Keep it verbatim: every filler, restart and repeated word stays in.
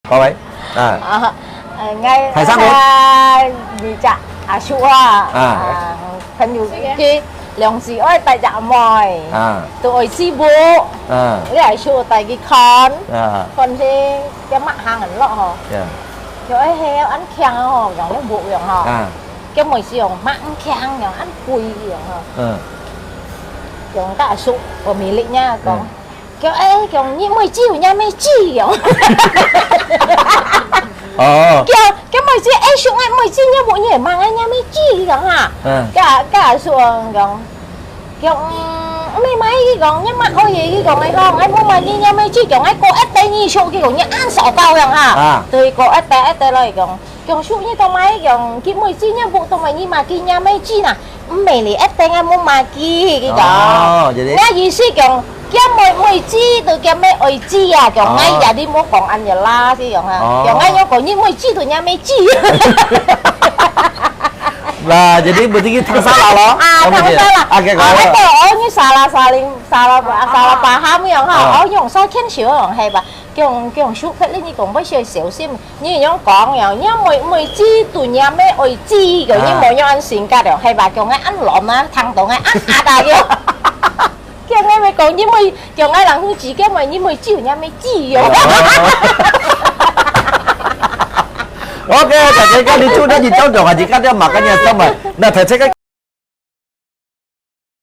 各位，啊，啊，呃，𠊎，大生活。啊，你隻阿叔啊，啊。啊，朋友佢兩時愛帶隻妹，啊。都愛去屋，啊。你阿叔帶佢看，啊。看佢，佢乜行很落吼。呀。佢愛係恁強吼，用用屋用吼。啊。佢妹係用乜強用，恁貴用吼。嗯。用大叔，我米粒呢，講。嗯。 佢，哎，佢，你妹子有若妹子樣。哦。佢，佢妹子，哎，想愛妹子，你無你會問愛若妹子樣啊？嗯。佢，佢說講，佢，嗯，毋係嘛，佢講，你嘛可以，佢講，佢講，哎，無嘛，你若妹子講，哎，過一代你想，佢講，你恁少到樣啊？啊。對，過一代，一代來講， 講叔你做麼个講，佢妹子若屋做麼个你嘛佢若妹子呐？毋係咧，一定愛無嘛佢，佢講。哦，jadi。𠊎意思講，佢妹，妹子都佢妹愛子啊，講，哦。哎呀，你莫講恁樣啦，佢講啊，哦。講恁樣講，你妹子都若妹子。Lah, jadi berarti kita salah lah. 啊，哦，不是。當然啦。啊，OK，啊，好了。哎，對，哦，你salah，salah，salah，salah paham樣哈。啊。哦，用少見少，係吧？ 講，講，叔，你講愛小心，你樣講樣，你妹，妹子都若妹愛子个，啊。你無樣恁性格了，係吧？講个恁亂啊，聽到个恁壓啊个。叫𠊎咪講，你妹，叫𠊎人去指，叫妹，你妹子有若妹子喲。OK，大家你做得你做做，你看这马上要上班，那他这个